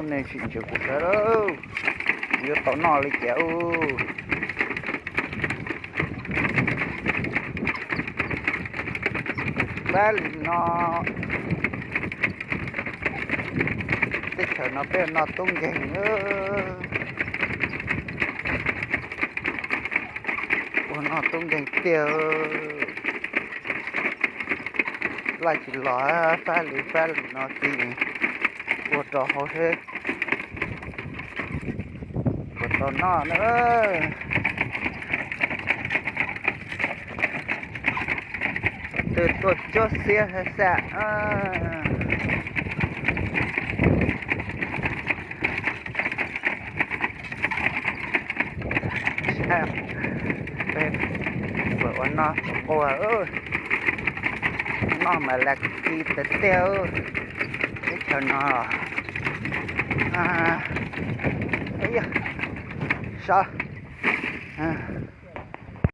Nej sim ntsib kuv sawv daws, kuv yuav tau noj li cas ub. Fab li no, teb chaws no peb noj tub nkeeg. Ua noj tub nkeeg tiag. Laij tsis los, fab li fab li no ces ua rau hauv seb puas tau noj na. Twb tuaj cuab xiab xwb. Peb puas ua noj tau quaj, noj mas lam kis tiag tiag teb chaws no. Yog, sawv.